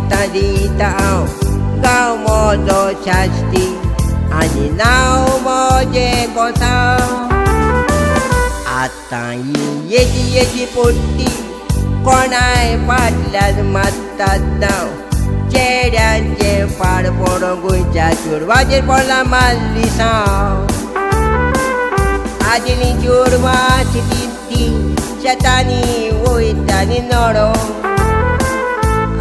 वखदां दिता हांव गांव म्हजो शास्ती आनी नांव म्हजें गोसांव. आतां ही येदी येदी पोट्टी कोणाय फाटल्यान मारतात धांव. चेड्यांचें पाड पडों गोंयच्या चेडवाचेर पडला मारली साव. आदलीं चेडवां आसलीं तीं शेतांनी वयतालीं नडो.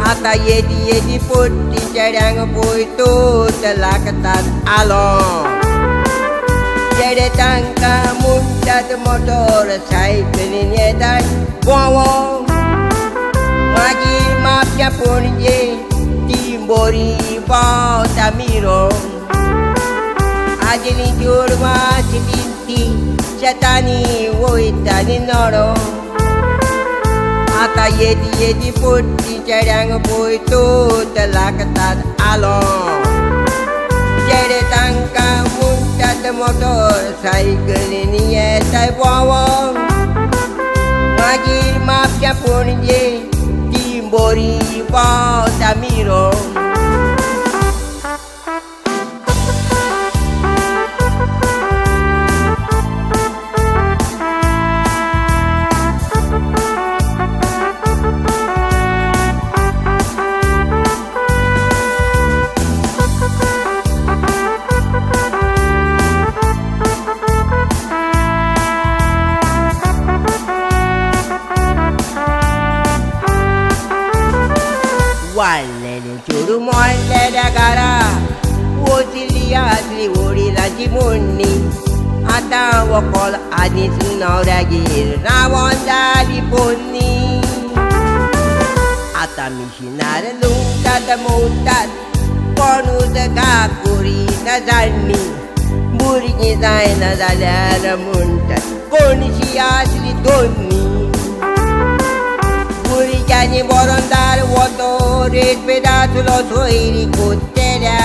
आतां येदी येदी पोट्टी चेड्यांक पळयतूच लागतात आलो. चेडे तांकां म्हणटात मोटर सायकलीन येतात भोंवोंक. मागीर म्हापश्यां पणजे ती बरी भोंवता मिरोवंक. आदलीं चेडवां आसलीं तीं शेतांनी वयतालीं नडो. आतां येदी येदी पोट्टी चेड्यांक पळयतूच लागतात आलो. चेडे तांकां म्हणटात मोटर सायकलीन येताय भोंवोंक. मागीर म्हापश्यां पणजे ती बरी भोंवता मिरोवंक. वाडलेलें चेडूं मोडलेल्या घरा वशिल्ली आसली वडिलांची मोडणी. आतां व्हंकल आदींच न्हवऱ्यागेर रावोन जाली पोन्नी. आतां मिशिनार लुंवतात मोवतात कोणूच काकुरीना जाण्णी. भुरगीं जायना जाल्यार म्हणटात कोणशी आसली दोन्नी. भुरग्यांनी बरोवन वतो रेस्पेद आसलो सोयरी कोत्तेल्या.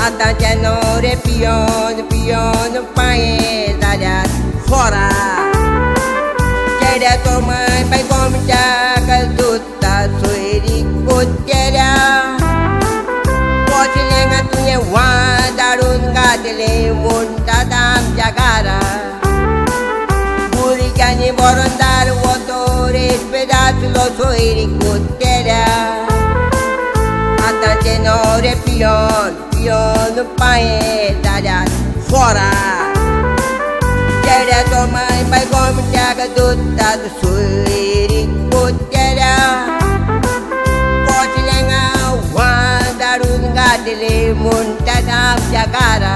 आतांचे न्हवरे पियोन पियोन पांये जाल्यात फोरा. चेड्याचो माय बाय गोमट्याक सोदता सोयरी कोत्तेल्या. कसलें गा तुवें वां धाडून घातलें म्हणटात आमच्या घरा. भुरग्यांनी बरोवन वतो रेस्पेद आसलो सोयरी कोत्तेल्या. आतांचे न्हवरे पियोन पियोन पांये जाल्यात फोरा. चेड्याचो माय बाय गोमट्याक दोत्तात सोयरी कोत्तेल्या. कसलें गा वां धाडून घातलें म्हणटात आमच्या घरा.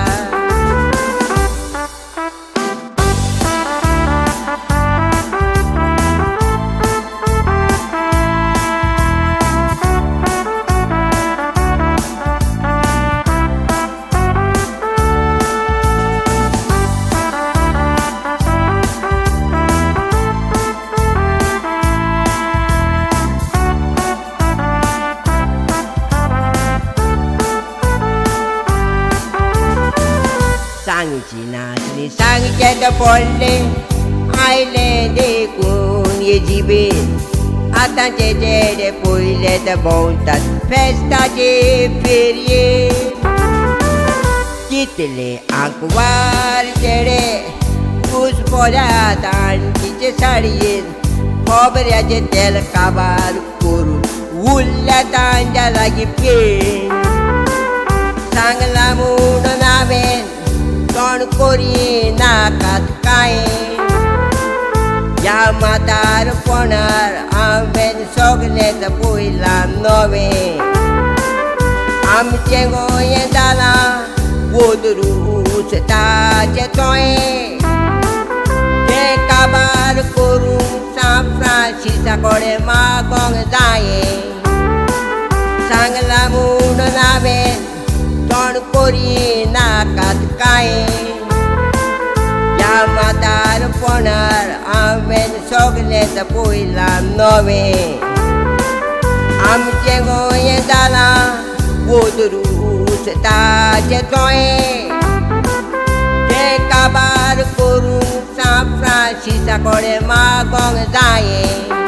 सांगची नासली सांगचें पडलें आयलें देखून हे जिबेन. आतांचे चेडे पयले तर भोंवतात फेस्ताचे फेरयेन. कितले आंकवार चेडे घुसपल्यात आणकीचे साडयेन. खोबऱ्याचें तेल काबार करून उरल्या तांच्या लागीं पेन. सांगलां म्हणून हांवें तोंड करी नाकात कांय. ह्या म्हातारपणार हांवें सगलेंच पळयलां नवें. आमचें गोंय जालां वोदरूच ताचें तोयें. तें काबार करूंक सांत फ्रांसिसा कडेन मागोंक जायें. सांगलां म्हणून हांवें तोंड करी नाकात कांय. ह्या म्हातारपणार हांवें सगलेंच पळयलां नवें. आमचें गोंय जालां वोदरूच ताचें तोयें. तें काबार करूंक सांत फ्रांसिसा कडेन मागोंक जायें.